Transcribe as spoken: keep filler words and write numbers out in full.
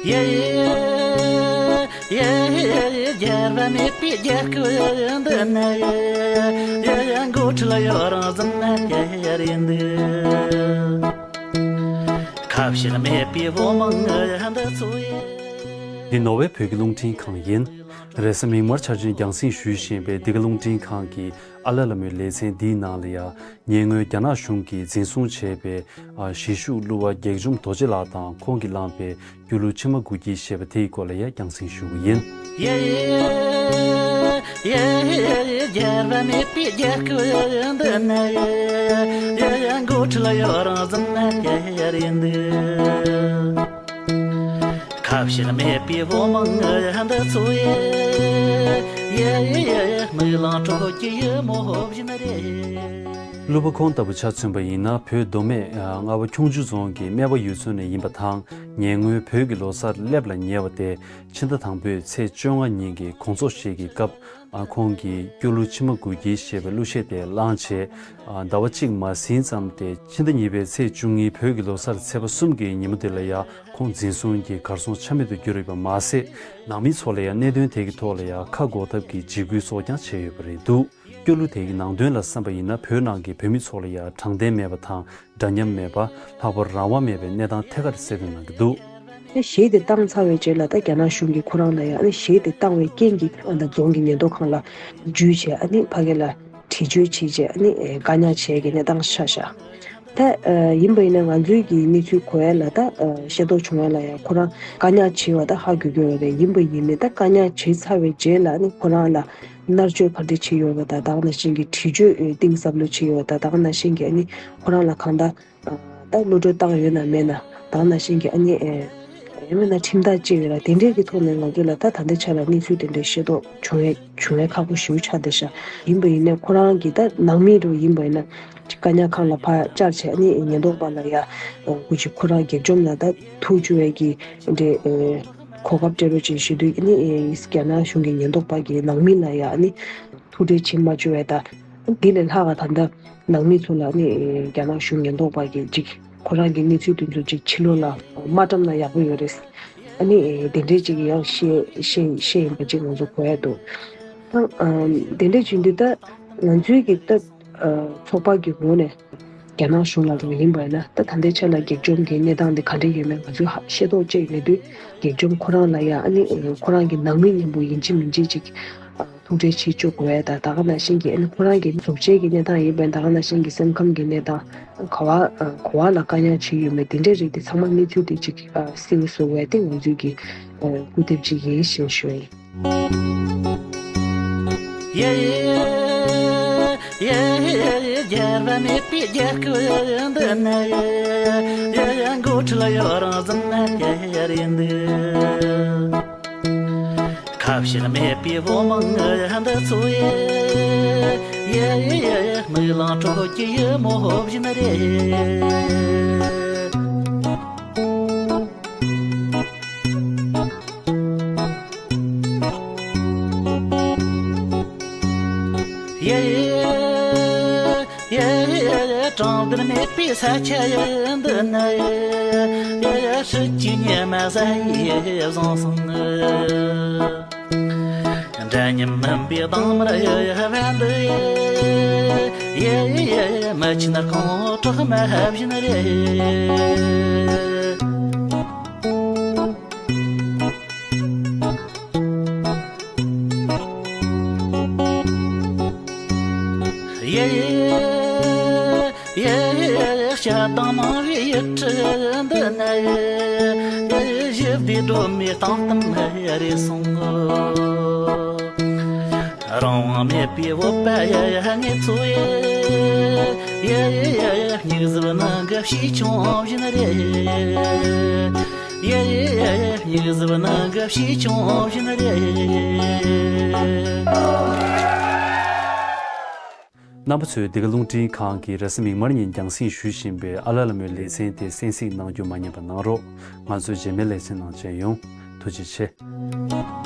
ཡེ་ཡེ་ཡེ་ཡེ་རྒྱལ་བ་མེད་པའི་རྒྱལ་ཁབ་འདི་ན། ཡེ་ཡེ་འགོ་ཁྲིད་ཡོད་རང་ཟིན་ན་ཡེ་རེད་འདུག་ཁ་བཤད་མེད་པའི་བོད་མང་འདི་ཚོ་ཡེ། འདི་ནོར་ཝེ་བོད་ཀྱི་རླུང་འཕྲིན་ཁང་ཡིན། རེས་གཟའ་མིག་དམར་འཆར་ཅན་རྒྱང་སྲིང་ཞུ་བཞིན་པའི་འདི་ག་རླུང་འཕྲིན་ཁང་གི་ཨ་ལ་ལ་མོའི་ལེ་ཚན་འདིའི་ནང་ལ་ཡང་ཉེ་སྔོན་རྒྱ་ནག་གཞུང་གིས་འཛིན་བཟུང་བྱས་པའི་ཨ་གཞིས་བཞུགས་གླུ་བ་སྒེག་འཇོམས་རྡོ་རྗེ་ལགས་དང་ཁོང་གིས་བླངས་པའི་སྐྱོ་གླུ་མཆི་མ་དགུ་འཁྱིལ་ཞེས་པ་དེའི་སྐོར་ལ་ཡང་རྒྱང་སྲིང་ཞུ་གི་ཡིན། ཡེ་ཡེ་ཡེ་རྒྱལ་བ་མེད་པའི་རྒྱལ་ཁབ་འདི་ན། ཡེ་ཡེ་འགོ་ཁྲིད་ཡོད་རང་ཟིན་ན་ཡེ་རེད་འདུག་ཁ་བཤད་མེད་པའི་བོད་མང་འདི་ཚོ་ཡེ། ཡེ་ཡེ་ཡེ་མིག་ལང་དྲོ་སྐྱིད་ཡི་མོ་བཞིན་རེད། གླུ་བ་ཁོང་ལྟ་བུ་ཆ་མཚོན་པ་ཡིན་ན། བོད་མདོ་སྨད་ཨ་རྔ་བ་ཁྱུང་མཆུ་རྫོང་གི་སྨད་པ་ཡུལ་ཚོ་ནས་ཡིན་པ་དང་། ཉེ་སྔོན་བོད་ཀྱི་ལོ་གསར་སླེབས་ལ་ཉེ་བ་སྟེ། ཕྱི་ཟླ་དང་པོའི་ཚེས་བཅོ་ལྔ་ཉིན་གྱི་གོང་ཚོགས་ཤིག་གི་སྐབས། ཨ་ཁོང་གིས་སྐྱོ་གླུ་མཆི་མ་དགུ་འཁྱིལ་ཞེས་པའི་གླུ་གཞས་དེ་བླངས་བྱས། ཨ་ཟླ་བ་གཅིག་མ་ཟིན་ཙམ་སྟེ། ཕྱི་ཟླ་གཉིས་པའི་ཚེས་བཅུ་གཉིས་བོད་ཀྱི་ལོ་གསར་ཚེས་པ་གསུམ་གྱི་ཉིན་མོ་དེ་ལ་ཡང་ཁོང་འཛིན་བཟུང་གིས་གར་སོང་ཆ་མེད་དུ་གྱུར་ཡོད་པ་མ་ཟད། ནང་མི་ཚོ་ལ་ཡང་གནད་དོན་དེ་གི་ཐོག་ལ་ཡང་ཁ་འགོག་ཐབས་ཀྱི་འཇིགས་སྐུལ་སོགས་ཀྱང་བྱས་ཡོད་པ་རེད་འདུག་སྐྱོ་གླུ་དེ་གི་ནང་དོན་ལ་བསམ་པ་ཡིན་ན། བོད་ནང་གི་བོད་མི་ཚོ་ལ་ཡང་དྲང་བདེན་མེད་པ་དང་། འདྲ་མཉམ་མེད་པ། ལྷག་པར་རང་དབང་མེད་པའི་གནས་སྟངས་ཐད་ཀར་གསལ་སྟོན་གནང་གི་འདུག་དེ་གཞས་དེ་བཏང་ཚར་བའི་རྗེས་ལ། ད་རྒྱ་ནག་གཞུང་གིས་ཁོ་རང་ལ་ཡང་ཨ་ནི་གཞས་དེ་བཏང་བའི་རྐྱེན་གྱིས་ཨ་ད་རྫོང་གི་ཉེན་རྟོག་ཁང་ལ་འཇུས་བྱས། ཨ་ནི་ཕ་གི་ལ་འདྲི་གཅོད་བྱས་རྗེས་ཨ་ནི་ཨེ་བཀག་ཉར་བྱས་ཀྱི་གནས་སྟངས་ཆགས་ཤག་ད་ཨ་ཡིན་པ་ཡིན་ན་ང་ཚོའི་གི་གནས་ཚུལ་གོ་ཡ་ལ། ད་ཨ་ཤེས་རྟོགས་བྱུང་ཡ་ལ་ཡང་ཁོ་རང་བཀག་ཉར་བྱས་པ་ད་ཧ་གོ་གི་ཡོད་རེད། ཡིན་པ་ཡིན་ནའི་ད་བཀག་ཉར་བྱས་ཚར་བའི་རྗེས་ལ་ཨ་ནི་ཁོ་རང་ལ་མནར་གཅོད་ག་འདྲ་བྱས་ཡོད་པ་དང་། ད་ག་ནང་བཞིན་གྱི་འདྲི་གཅོད་ཨེ་གཏིང་ཟབ་ལོས་བྱས་ཡོད་པ་དང་། ད་ག་ནང་བཞིན་གྱི་ཨ་ནི་ཁོ་རང་ལ་གང་ལྟར་ཨ་ད་གློད་གྲོལ་བཏང་ཡོད་ན་མེད་ན། ད་ག་ནང་བཞིན་གྱི་ཨ་ནི་ཨེ་ཡང་མིན་ན་ཁྲིམས་ཐག་བཅད་ཡོད་ལ། དེ་འདྲའི་གི་ཐོག་ནས་ང་ཚོ་ལ་ད་ད་ལྟའི་ཆ་ལ་གནས་ཚུལ་དེ་འདྲའི་ཤེས་རྟོགས་བྱུང་ཡས་བྱུང་ཡས་ཁག་པོ་ཞེ་པོ་ཆགས་བསྡད་ཤག་ཡིན་པ་ཡིན་ན་ཁོ་རང་གི་ད་ནང་མི་རུ་ཡིན་པ་ཡིན་ན་བཀག་ཉར་ཁང་ལ་ཕར་བཅར་བྱས། ཨ་ནི་ཉེན་རྟོག་པ་ལ་ཡ་ཨ་ཁོ་ཅིག་ཁོ་རང་སྒེག་འཇོམས་ལ་ད་ཐུག་བཅུག་ཡས་ཀྱི་འདྲའི་ཨེ་གོ་སྐབས་སྤྲད་རོགས་བྱེད་ཞུ་དུས། ཨ་ནི་ཨེ་རྒྱ་ནག་གཞུང་གི་ཉེན་རྟོག་པ་གི་ནང་མི་ལ་ཡ་ཨ་ནི་ཐུག་འཕྲད་བྱེད་མ་བཅུག་པས། ད་འདི་ལས་ལྷག་ག་ད་ལྟ་ནང་མི་ཚོ་ལ་ནི་རྒྱ་ནག་གཞུང་ཉེན་རྟོག་པ་གིས་ཅིག་ཁོ་རང་གི་གནས་ཚུལ་དེ་ཚོ་ཅིག་ཕྱི་ལོགས་ལ་མ་བཀྲམ་ན་ཡག་པོ་ཡོད་རེད། ཨ་ནི་དེ་འདྲའི་ཅིག་ཡང་བཤད་བཤད་བཤད་ཡིན་པ་ཅིག་ང་ཚོ་གོ་ཡ་འདུག་ད་དེ་འདྲའི་བྱེད་དུས་ད་ང་ཚོའི་གི་ད་ཚོགས་པ་གི་ངོས་ནས་རྒྱ་ནག་གཞུང་ལ་རོགས་ཡིན་པ་ཡིན་ན། ད་ད་ལྟའི་ཆ་ལ་སྒེག་འཇོམས་ཀྱི་གནས་སྟངས་དེ་ག་འདྲ་ཡོད་མེད་ང་ཚོས་ཧ་ཤེས་རྟོགས་བཅས་མེད་དུས། སྒེག་འཇོམས་ཁོ་རང་ལ་ཡ་ཨ་ནི་ཁོ་རང་གི་ནང་མི་མཉམ་པོ་ཡིན་གཅིག་མིན་གཅིག་ཅིག་ཐུག་འཕྲད་བྱེད་བཅུག་དགོས་ཡ་དང་། ད་ག་ནང་བཞིན་གྱི་ཨ་ནི་ཁོ་རང་གི་གཟུགས་བྱད་ཀྱི་གནས་སྟངས་ཡིན་པ་ཡིན་ན། ད་ག་ནང་བཞིན་གྱི་སེམས་ཁམས་ཀྱི་གནས་སྟངས། ག་བ་ག་བ་ལ་བཀག་ཉར་བྱས་ཡོད་མེད་དེ་འདྲའི་རིགས་དེ་ཚང་མ་གནས་ཚུལ་དེ་ཅིག་གསལ་པོ་བཟོ་དགོས་ཡ་དེ་ང་ཚོའི་གི་སྐུལ་འདེབས་ཅིག་ཡིན་ཞེས་ཞུ་ཡ་ཡིན། ཡེ་ཡེ་ཡེ་རྒྱལ་བ་མེད་པའི་རྒྱལ་ཁབ་འདི་ན། ཡེ་ཡེ་འགོ་ཁྲིད་ཡོད་རང་བཟང་ན་ཡེ་རེད་འདུག་ཁ་བཤད་མེད་པའི་བོད་མང་འདི་ཚོ་ཡེ། ཡེ་ཡེ་མིག་ལང་དྲོ་སྐྱིད་ཡི་མོ་བཞིན་རེད། ཡེ་ཡེ་ཡེ་དྲང་བདེན་མེད་པའི་ས་ཆ་ཡི་འདི་ན། ཡེ་ཡེ་སྲིད་ཀྱི་ཉི་མ་གཟའ་ཡིས་བཟུང་སོང་། འདྲ་མཉམ་མིན་པའི་དྭངས་མར་ཡི་བ་འདི་ཡི། ཡེ་ཡེ་མི་ཆེན་རྐང་གྲགས་མ་བཞིན་རེད། ཡེ་ཡེ་ཡེ་ཡེ་སྐྱ་དང་མང་བའི་ཡུལ་གྲུ་འདི་ན། ཡེ་ཡེ་ཞི་བདེ་སྒྲོལ་མའི་སྟེང་གཏམ་རེད་སོང་། རང་དབང་མེད་པའི་བོད་པ་ཡེ་ཡེ་ངེད་ཚོ་ཡེ། ཡེ་ཡེ་ཡེ་ཡེ་སྨྱུག་གཟུགས་ནང་གི་བྱིས་ཆུང་བཞིན་རེད། ཡེ་ཡེ་ཡེ་ཡེ་སྨྱུག་གཟུགས་ནང་གི་བྱིས་ཆུང་བཞིན་རེད། རྣམ་པ་ཚོས་འདི་ག་རླུང་འཕྲིན་ཁང་གི་རེས་གཟའ་མིག་དམར་ཉིན་རྒྱང་སྲིང་ཞུ་བཞིན་པའི་ཨ་ལ་ལ་མོའི་ལེ་ཚན་དེ་གསན་གཟིགས་གནང་རྒྱུ་མ་ཉམས་པ་གནང་རོགས། ང་ཚོའི་རྗེས་མའི་ལེ་ཚན་ནང་མཇལ་ཡོང་། ཐུགས་རྗེ་ཆེ།